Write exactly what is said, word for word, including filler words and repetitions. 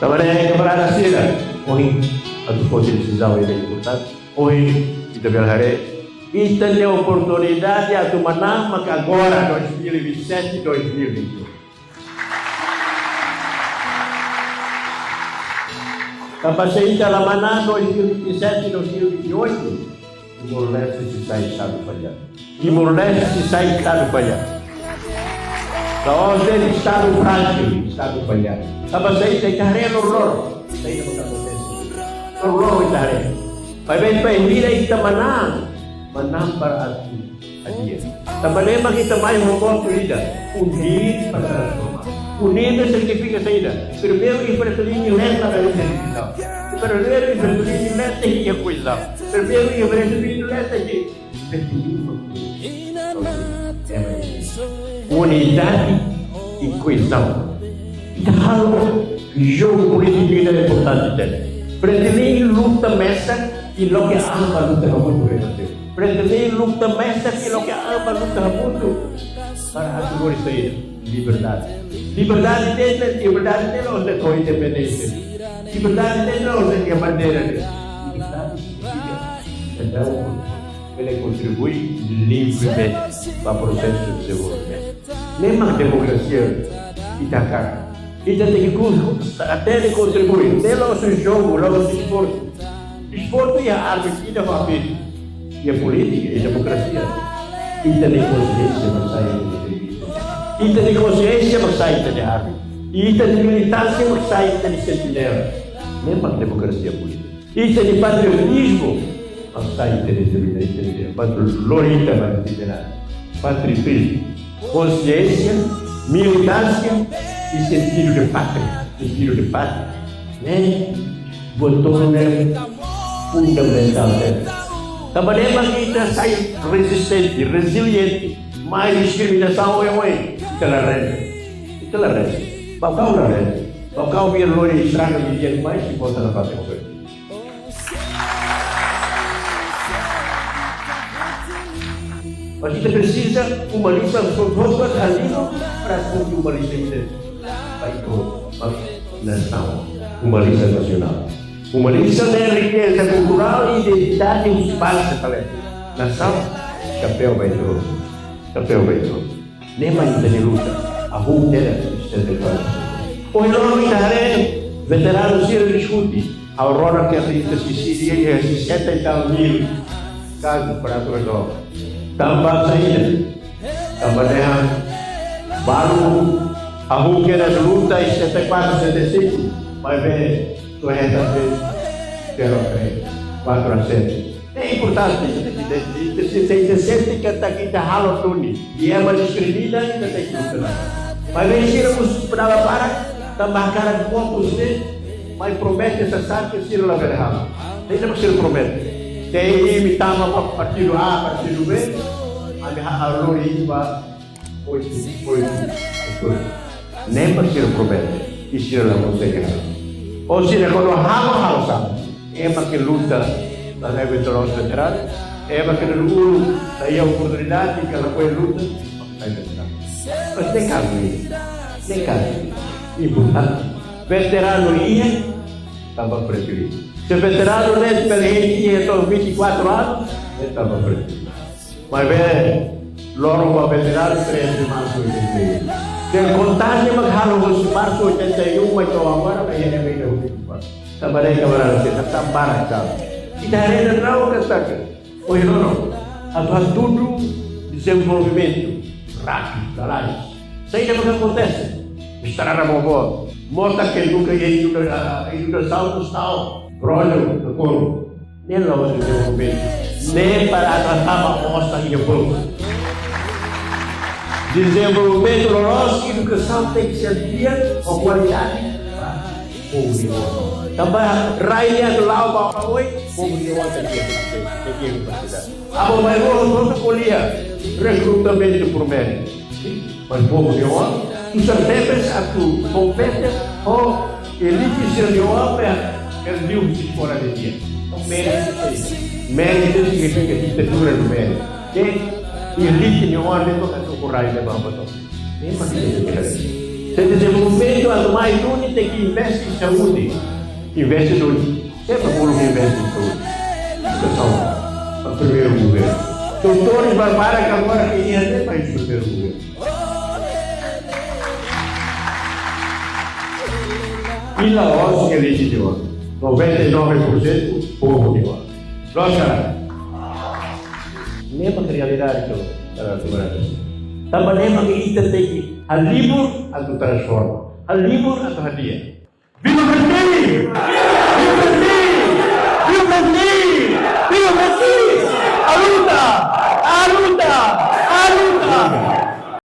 Kamarada, kamarada sira, ohin atu foti desizaun ida importante. Ohin ita bele haree, ita-nia oportunidade atu manán maka agora, dois mil e vinte e sete, dois mil e vinte e oito. Tanba se ita la manán dois mil e vinte e sete, dois mil e vinte e oito, Timor-Leste sei sai estadu falladu. Timor-Leste sei sai estadu falladu. La'ós de'it estadu frájil, estadu falladu. Tanba se ita, ita haree loroloron, ita, ita buka potensiál. Loroloron ita haree. Maibé bainhira ita manán, manán para atu hadi'a. Tanba ne'e mak ita mai ho votu ida, unir para transformar. Unir ne'e signifika saida? Primeiru iha Fretilin nia letra da identidade. Primeiru iha Fretilin nia letra iha koezaun. Primeiru iha Fretilin nia letra iha Fretilin. Unidade i koezaun. Ita halo jogu polítiku ida importante tebes. Fretilin luta mesak i loke an ba luta hamutuk. Fretilin luta mesak i loke an ba luta hamutuk. Para atu lori saida? Liberdade. Liberdade de'it, liberdade de'it la'ós de'it independénsia. Liberdade de'it la'ós de'it bandeira. Liberdade signifika ita bele kontribui livremente ba prosesu de dezenvolvimentu. Ne'e mak demokrasia ita hakarak. Ita tenke ku-, ita tenke kontribui. Ne'e la'ós jogu, la'ós desportu. Desportu iha árbitru, ita ho árbitru. Iha polítika, iha demokrasia. Ita-nia konsiénsia mak sai ita-nia árbitru. Ita-nia konsiénsia mak sai ita-nia árbitru. Ita-nia militánsia mak sai ita-nia sentinela. Ne'e mak demokrasia polítika. Ita-nia patriotizmu mak sai ita-nia, ita-nia, ita-nia, patri-, lori ita ba ita-nia patriotizmu. Konsiénsia, militánsia i sentidu de pátria. Sentidu de pátria. Ne'e, buat tolu ne'e fundamentál ne'e. Tanba ne'e mak ita sai rezistente, reziliente. Mai diskriminasaun oioin, ita la rende. Ita la rende. Baucau la rende. Baucau bele lori estraga vidi'ak mai, se bota na parte oioin. Mas ita presiza uma lisaun, só duas coisas ali, para atu uma lisaun ida ba ita, ba nasaun. Uma lisaun nasionál. Uma lisaun ne'e riqueza cultural i identidade husi bansa, talento. Nasaun, xapeu ba ita. Xapeu ba ita. Ne'e mak ita-nia luta. Hahú tiha, setenta e quatro. Ohin loron ita haree veteranu sira diskute. Ha'u rona katak ita sei sidi iha sessenta e tal mil kazu para atu rezolve. Tanba saida? Tanba ne'e balu hahú kedas luta iha setenta e quatro, setenta e cinco. Maibé, tu hetan be, zero a três, quatro a sete. É importante, ita, ita, ita, ita, ita sente katak ita halo duni. I ema diskrimina, ita tenke luta. Maibé sira mós penala para, tanba hakarak votu, sira mai promete sasán ke sira labele halo. Ita mós sira promete. Ke imi tama ba partidu A, partidu B, ami halo lori ba oioin, oioin, oioin. Ne'e mak sira promete, i sira la konsege halo. Ou sira kuandu halo, halo sá? Ema ke luta, la sai veteranu, veteranu. Ema ke dulu, la iha oportunidade, ke la poi luta, sai veteranu. Mas ne'e kazu, ne'e kazu. Importante. Veteranu iha, tanba Fretilin. Se veteranu ne'e, pela gente, iha to'o vinte e quatro anos, ne'e tanba Fretilin. Maibé, loron ba veteranu, treze de março oitenta e um. Ke kontagem mak halo husi março oitenta e um, mai to'o agora, mai iha ne'e, mai iha ne'e. Tanba ne'e kamarada, se ta tambara, sabe? Ita haree daudaun katak, ohin loron, atu hatudu dezenvolvimentu rápidu, lalais. Saida mak akontese? Estrada boboot. Mota ke nunka iha inunda-, ah, inundasaun, tau. Brolho, nakonu. Ne'e la'ós dezenvolvimentu. Ne'e para atu tama osan iha povu. Dezenvolvimentu loloos, edukasaun tenke ser di'ak, ho kualidade. Povu nia oan. Tanba rai ne'e atu la'o ba oin, povu nia oan tenke, tenke, tenke. Aban-bainrua, prontu ko'alia. Rekrutamentu primeiru. Mas povu nia oan, susar tebes atu kompete ho elite sira-nia oan, para eles liu husi fora de dia. Mérito, mérito signifika ditadura do mérito. Ke elite nia oan, ne'e mak atu kurai de bamba to. Ne'e mak ita tenke. Se dezenvolvimentu atu mai duni, tenke investe iha saúde. Investe duni. Sempre bolu investe iha saúde. Edukasaun, ba primeiru governu. Doutór barbarak agora ke iha ne'e país primeiru governu. I la'ós ke elite de ouro. Noventa e nove por cento povu de ouro. Loos ka lae? Ne'e mak realidade, entaun, para tu mereka. Tanba ne'e mak ita tenke halibur atu transforma. Halibur atu hadi'a. Viva Fretilin! Viva Fretilin!